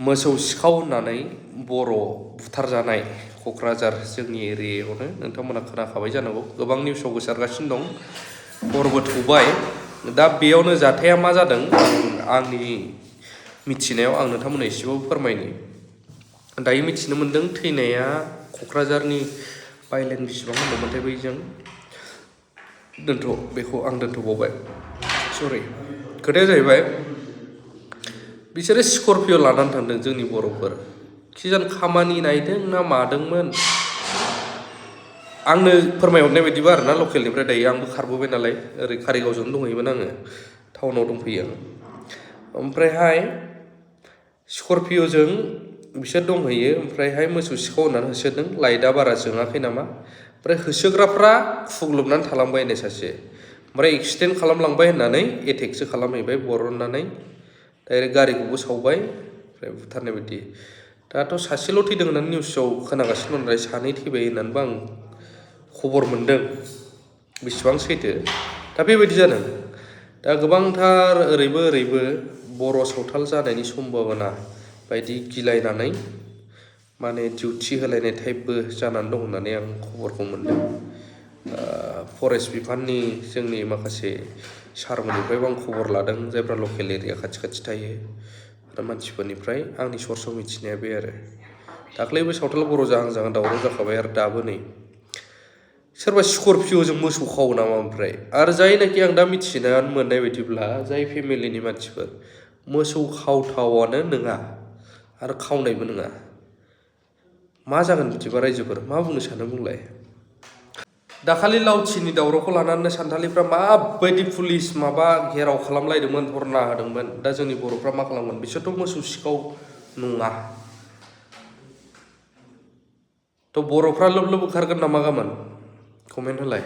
मोसौ सिखाव होननानै बर' बुथारजानाय क'क्राझार जोंनि एरियायावनो नोंथांमोना खोनाखाबाय जानांगौ गोबां निउसाव गोसारगासिनो दं हरबो थौबाय दा बेयावनो जाथाया मा जादों आंनि मिथिनायाव आं नोंथांमोननो एसेबाबो फोरमायनि दायो मिथिनो मोन्दों थैनाया क'क्राझारनि बाइलेन बेसेबां होनदोंमोनथाय बैजों बेखौ आं दोनथ'बावबाय सरि खोथाया जाहैबाय बिसोरो स्करपिय' लानानै थांदों जोंनि बर'फोर खिजान खामानि नायदों ना मादोंमोन आंनो फोरमायहरनाय बायदिबा आरोना लकेलनिफ्राय दायो आंबो खारबोबाय नालाय ओरै कारिगावजोंनो दंहैयोमोन आङो टाउनाव दंफैयो ओमफ्रायहाय स्करपिय'जों बिसोर दंहैयो ओमफ्रायहाय मोसौ सिखाव होननानै होसोदों लाइटआ बारा जोङाखै नामा ओमफ्राय होसोग्राफ्रा खुग्लुबनानै थालांबायनो सासे ओमफ्राय एक्सिडेन्ट खालामलांबाय होननानै एटेकसो खालामहैबाय बरननानै डाइरेक्ट गारिखौबो सावबाय ओमफ्राय बुथारनाय बायदि दाथ' सासेल' थैदों होननानै निउसाव खोनागासिनो दं नालाय सानै थैबाय होननानैबो आं खबर मोन्दों बेसेबां सैथो दा बेबायदि जादों दा गोबांथार ओरैबो बर' सावथाल जानायनि सम्भाबना बायदि गिलायनानै माने डिउटि होलायनाय टाइपबो जानानै दं होननानै आं खबरखौ मोन्दों फरेस्ट बिफाननि जोंनि माखासे सारमोननिफ्रायबो आं खबर लादों जायफ्रा लकेल एरिया खाथि थायो आरो मानसिफोरनिफ्राय आंनि सर्सआव मिथिनाया बे आरो दाख्लैबो सावथाल बर' जाहां दावराव जाखाबाय आरो दाबो नै सोरबा स्करपिय'जों मोसौ खावो नामा ओमफ्राय आरो जायनाखि आं दा मिथिनानै मोननाय बायदिब्ला जाय फेमिलिनि मानसिफोर मोसौ खावथावानो नङा आरो खावनायबो नङा मा जागोन बिदिबा रायजोफोर मा बुंनो सानो बुंलाय दाखालि लावथिनि दावरावखौ लानानै सानथालिफ्रा माबायदि पुलिस माबा घेराव खालामलायदोंमोन धरना होदोंमोन दा जोंनि बर'फ्रा मा खालामगोन बिसोरथ' मोसौ सिखाव नङा थ' बर'फ्रा लोब लोब ओंखारगोन नामा गाबोन कमेन्ट होलाय